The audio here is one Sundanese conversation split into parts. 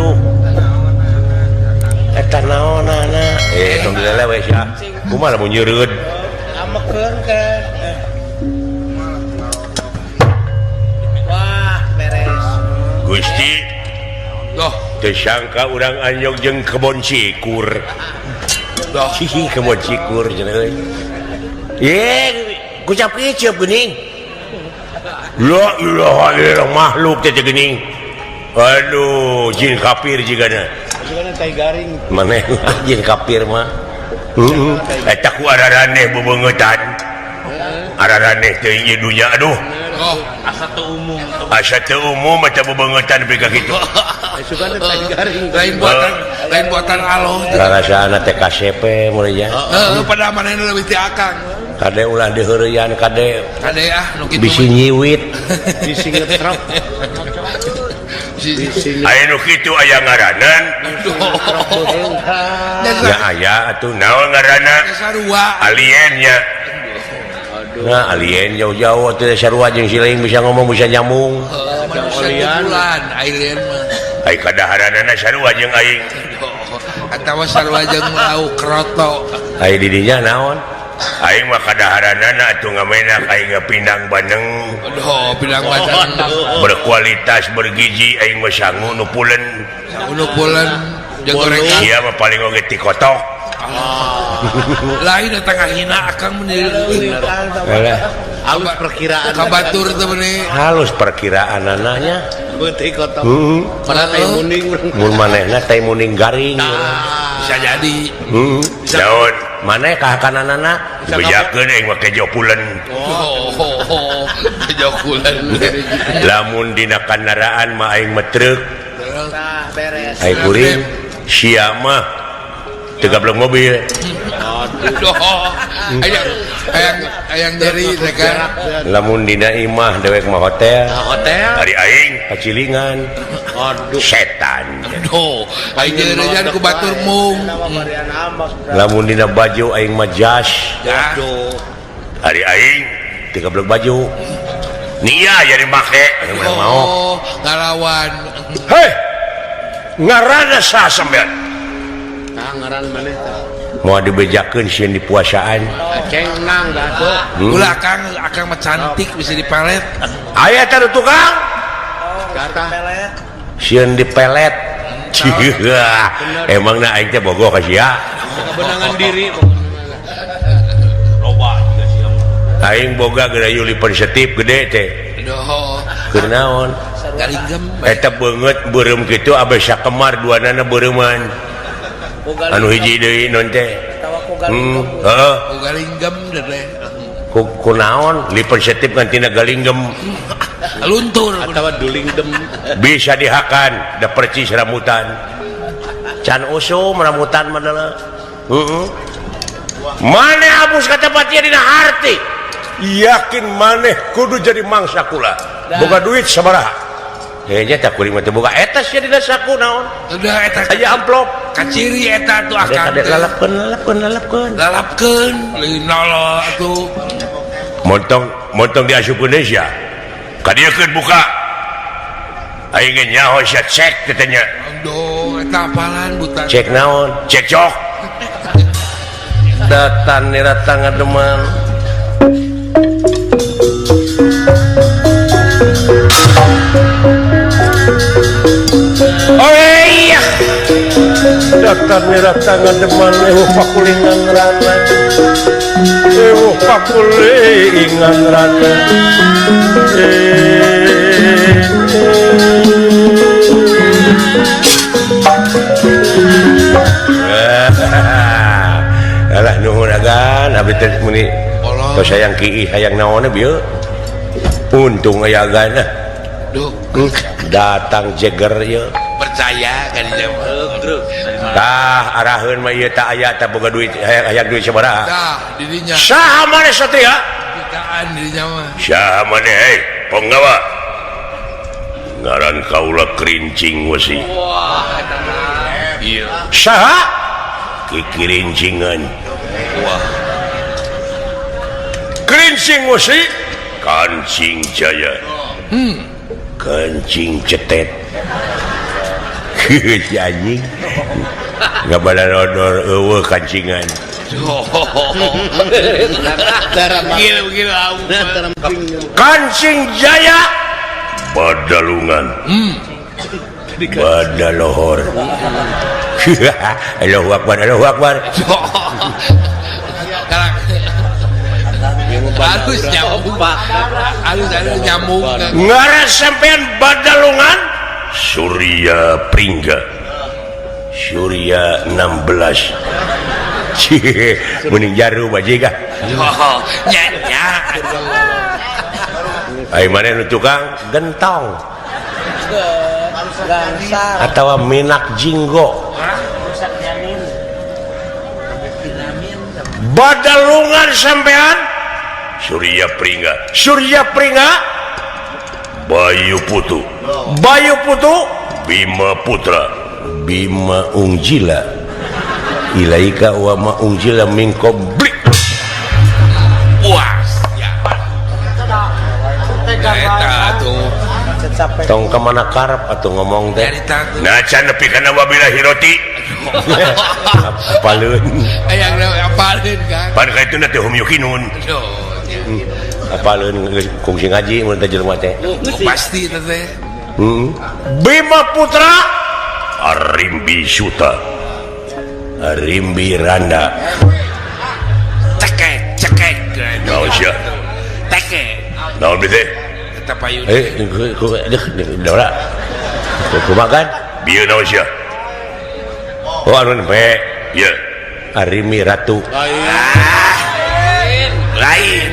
Aduh. Eta naonana? Eh, tong dilelewe sia. Kumaha lamun nyeureud? Amekeun ke. Wah, beres. Gusti, Doh, teu sangka urang anyog jeung kebon cikur. Doh. Hihi, kebon cikur cenah euy. Ye, kucap kicep geuning. La ilaha illallah, makhluk teh geuning. Aduh, jin kafir jigana. Jigana tai garing. Maneh jin kafir mah. Heeh. Eta ku araraneh bebeungeutan. Araraneh teh ieu dunya aduh. Oh, asa teu umum. Asa teu umum eta bebeungeutan nepi ka kitu. Sugan teh tai garing. Lain buatan aloh. Rarasana teh KCP mulai. Heeh, pada manehna leuwih ti akang. Kade ulah diheureyan kade. Kade ah nu kitu. Bisi nyiwit. Bisi ngetrok. Bisi Aya nu kitu aya ngaranan. Ya aya atuh naon ngaranna? Sarua. Aliennya. Nah, alien jauh-jauh atuh sarua jeung siling bisa ngomong bisa nyambung. Manusia bulan alien mah. Ai kadaharanana sarua jeung aing. Atawa sarua jeung lauk kroto. Ai di dinya naon? Aing mah kadaharanana atuh ngamenak aing pindang bandeng. Aduh, pindang bandeng. Berkualitas bergizi aing mah sangu nu pulen. Sangu nu pulen jeung gorengan. Sia mah paling oge ti kotok. Lain datang ngahina akang meuni. Halus perkiraan. Kabatur teh meuni. Halus perkiraan anaknya. Putih kotok. Heeh. Padahal tai muning. Mun manehna tai muning garing. Bisa jadi. Heeh. Daun maneh kahakananana dibejakeun aing mah kejo pulen. Oh, kejo pulen. Lamun dina kandaraan mah aing mah truk. Tah beres. Ai kuring sia mah teu gablek mobil. Aduh. Ayang dari teh kan. Lamun dina imah dewek mah hotel. Hotel. Ari aing pacilingan. Aduh. Setan. Aduh, aing jeung ku batur mung. Lamun dina baju aing mah jas. Aduh. Ari aing teu gablek baju. Nia jadi make. Oh, ngalawan. Hei. Ngaranna saha sampean? Tah ngaran maneh tah. Mau dibejakeun sieun di puasaan. Aceng nang dah. Ulah akang, akang mah cantik bisa dipelet. Aya teh tukang. Kata. Sieun dipelet. Emangna aing teh bogoh ka sia. Kebenangan diri. Loba juga sia mah. Aing boga gerayu lipen setip gede teh. Aduh. Keur naon? Garinggem. Eta beungeut beureum kitu abeh sakemar duanana beureuman. Anu hiji deui non teh. Heeh. Ku galinggem teh. Ku naon lipen setip ngantina galinggem. Luntur atawa dulingdem. Bisa dihakan da percis rambutan. Can usum rambutan mah deuleu. Heeh. Maneh abus ka tempat ieu dina harti. Yakin maneh kudu jadi mangsa kula. Boga duit sabaraha? Kayaknya tak kuring mah teu boga eta sia dina saku naon. Udah eta aya amplop. Kaciri eta tuh akang. Kade lalapkeun lalapkeun lalapkeun. Lalapkeun lain lolo atuh. Montong montong diasupkeun deui sia. Kadieukeun buka. Aing ge nyaho sia cek teh nya. Aduh, eta apalan buta. Cek naon? Cek cok. Datan nira ngademan. Oh iya. Datan nira ngademan eueuh pakulingan rana. Eueuh pakulingan rana. Alah nuhun agan abdi teh muni tos hayang kiih hayang naon bieu. Untung aya agan ah. Duh. Datang jeger ieu. Percaya kan dia. Tah araheun mah ieu tah aya tah boga duit hayang duit sabaraha. Tah dirinya. Saha maneh satria? Jutaan dirinya mah. Saha maneh hei penggawa? Ngaran kaula kerincing wesi. Wah eta mah. Ieu. Saha? Kikirincingan. Wah. Kerincing wesi? Kancing jaya. Kancing cetet. Si anjing ngabalalodor eueuh kancingan. Kancing Jaya Badalungan. Badalohor. Allahu akbar, Allahu akbar. Harus nyambung, harus nyambung. Ngaran sampean Badalungan Surya Pringga. Surya 16. Mending jaru bajiga. Nya nya. Ai maneh nu tukang gentong. Atawa minak jinggo. Badalungan sampean Surya Pringga. Surya Pringga Bayu Putu. Bayu Putu Bima Putra. Bima Ungjila. Ilaika wa ma ungjila min qablik. Puas ya. Eta tuh. Tong ka mana karep atuh ngomong teh. Nah can nepi kana wabillahi roti. Apaleun. Aya apaleun kan. Pan ka itu teh hum yukinun. Apaleun kungsi ngaji mun teh jelema teh. Pasti teh. Bima Putra Arimbi Suta. Arimbi Randa. Cekek cekek. Naon sia? Teke. Naon teh? Eta payun. Dora. Kumaha kan? Bieu naon sia? Oh anu nempe. Ieu. Arimi Ratu. Lain. Lain.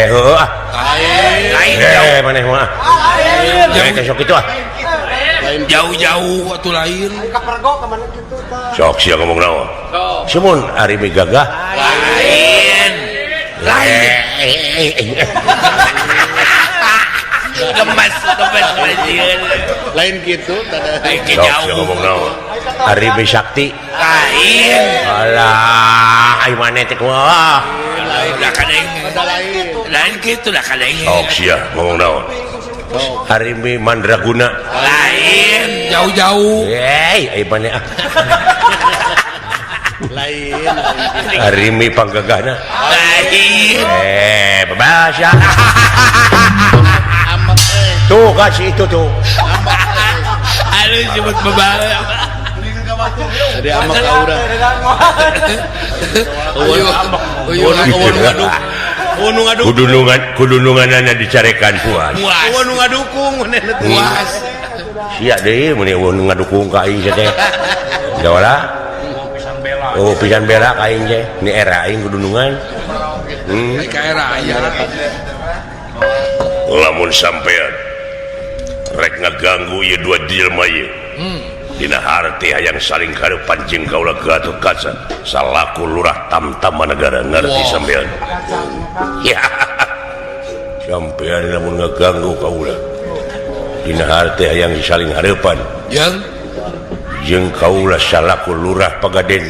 Heuh ah. Lain. Lain. Maneh mah. Lain. Sok kitu ah. Jauh-jauh atuh lain. Sok sia ngomong naon? Sumun Arimi gagah. Lain. Lain. Gemas, gemas lain. Lain gitu tada. Lain Sok jauh. sia ngomong naon? Arimi Sakti. Lain. Alah, ai maneh teh kumaha? Lah kadeng. Lain kitu lah kadeng. Sok sia ngomong naon? Arimi Mandraguna. Lain, jauh-jauh. Hei, ai maneh ah. Lain. Arimi panggagahna. Lain. Bebas ya. Tuh kasih itu tuh. Aduh sebut bebas. Ada amak aura. Kudunungan kudununganana dicarekan puas. Eueuh nu ngadukung puas. Sia deui mun eueuh nu ngadukung ka aing teh. Jawara. Oh pisan bela ka aing teh. Ni era aing kudunungan. Ka era aya. Lamun sampean rek ngaganggu ieu dua jelema ieu. Dina harti hayang saling kareupan jeung kaula Gatotkaca salaku lurah tamtama negara ngerti sampean. Ya. Sampean lamun ngaganggu kaula. Dina harti hayang saling hareupan. Jeung jeung kaula salaku lurah Pagaden.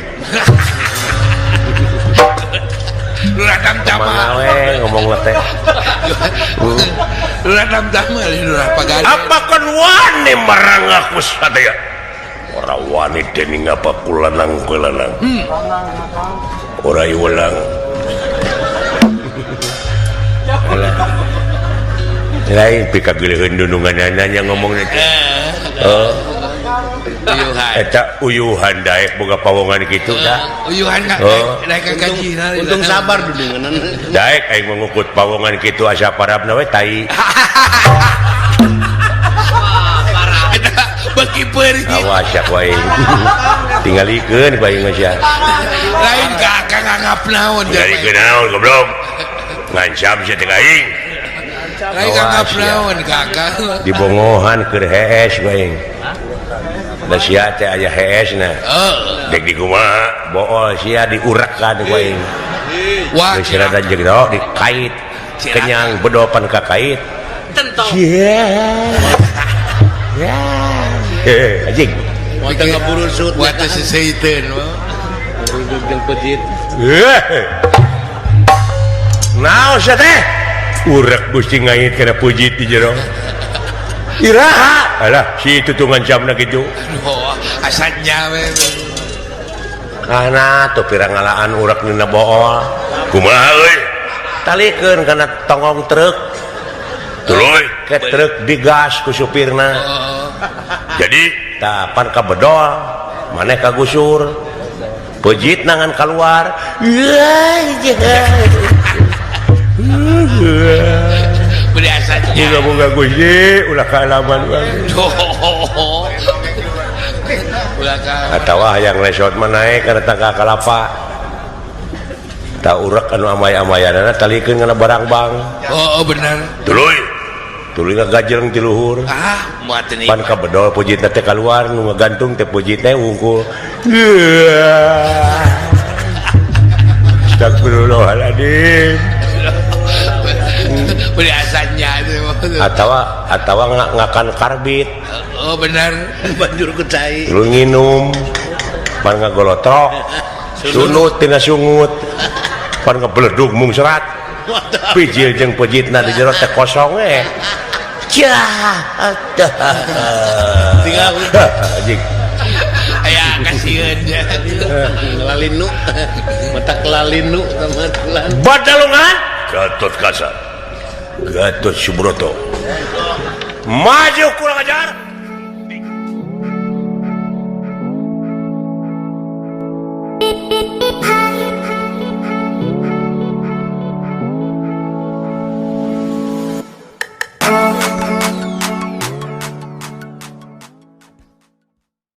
Lurah tamtama we ngomong teh. Lurah tamtama lurah Pagaden. Apa kan wani marang aku sadaya? Ora wani dening apa kulanang kulanang. Ora iwelang. Lain pikagileun dununganana nya ngomong teh. Heeh. Eta uyuhan daek boga pawongan kitu dah. Uyuhan daek ka gajina. Untung sabar dununganan. Daek aing mengukut pawongan kitu asa parabna we tai. Beki peurih. Awas ya ku aing. Tingalikeun ku aing mah sia. Lain ka akang nganggap naon. Tingalikeun naon goblok. Ngancam sia teh ka aing. Lain nganggap naon ka akang. Dibongohan keur hees ku aing. Da sia teh aya heesna. Dek di kumaha bool sia diurekan ku aing. Wah, geus rada jero dikait. Kenyang bedopan ka kait. Tentong. Ya. Anjing. Wah, ngaburusut. Wah, teh seseiteun. Burusut jeung pejit. Naon sia teh? Urek Gusti ngait kana pujit di jero. Iraha. Alah, si itu tuh ngancamna kitu. Asannya we. Kana tuh pirang ngalaan urak dina bool. Kumaha euy? Talikeun kana tonggong truk. Tuluy ke truk digas ku supirna. Jadi tah pan kabedol maneh kagusur. Pejit nangan keluar. Boga-boga Gusti ulah kaalaman atawa hayang lesot mah naek kana tangka kalapa. Ta urek anu amay-amayanana talikeun kana barang bang. Oh, bener. Tuluy. Tuluy ngagajleng ti luhur. Ah, moal teu pan kabedol pujitna teh kaluar nu ngagantung teh pujitna wungkul. Astagfirullahaladzim. Biasanya atawa atawa ngakan karbit. Oh benar. Banjur ku cai. Lu nginum pan ngagolotrok. Sunut tina sungut. Pan ngebeledug mung serat. Pijil jeung pejitna di jero teh kosong eh. Jah. Tinggal anjing. Aya kasieun nya. Lalinu. Mata kelalinu sama tulan. Badalungan Gatot Kaca. Gatot Subroto. Maju kurang ajar.